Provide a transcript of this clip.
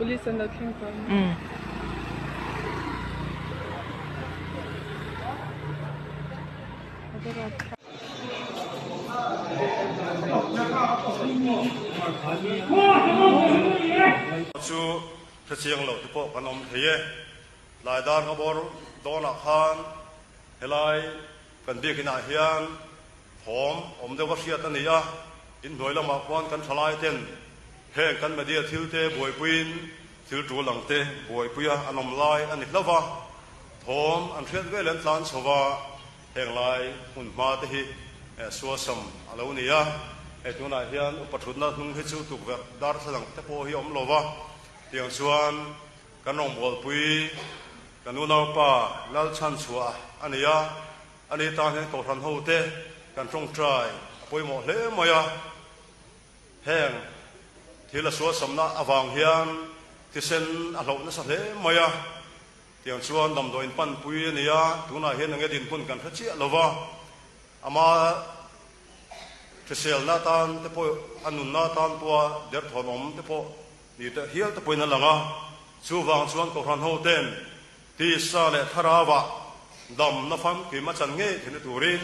Police an lo thleng tawh a ni. Chu hrechiang lo te pawh kan awm thei e. Tlai dar nga bawr dawnah khan helai kan biakinah hian thawm awm deuh a hriat a ni a, inhnuai lamah khuan kan thalai ten heng kan media thil te buaipuiin thil tul ang te buaipuia an awm lai a ni hlauh va, thawm an hriat vel an tlan chho va, heng lai hmun hma te hi suasam a lo ni a, hei tunah hian upa thutna hnung hi chu tukverh darthlalang te pawh hi a awm lo va, tiang chuan Kan rawngbawlpui kan unaupa Lalchhanchhuah a ni a, ani tan hian Kohhran hote kan tawngtai a pawimawh hle mai a. Heng thil a sualsamna avang hian thisen a hloh nasa hle mai a, tiang chuan damdawiin panpui a ni a, tunah hian enge dinhmun kan hre chiah lo va, ama hriselna atan te pawh a nunna atan pawha derthawnawm te pawh Ni teh hial te pawhin a lang a, chuvang chuan Kohhran hoten tisa leh thlarauah damna famkim a chan ngei theihna turin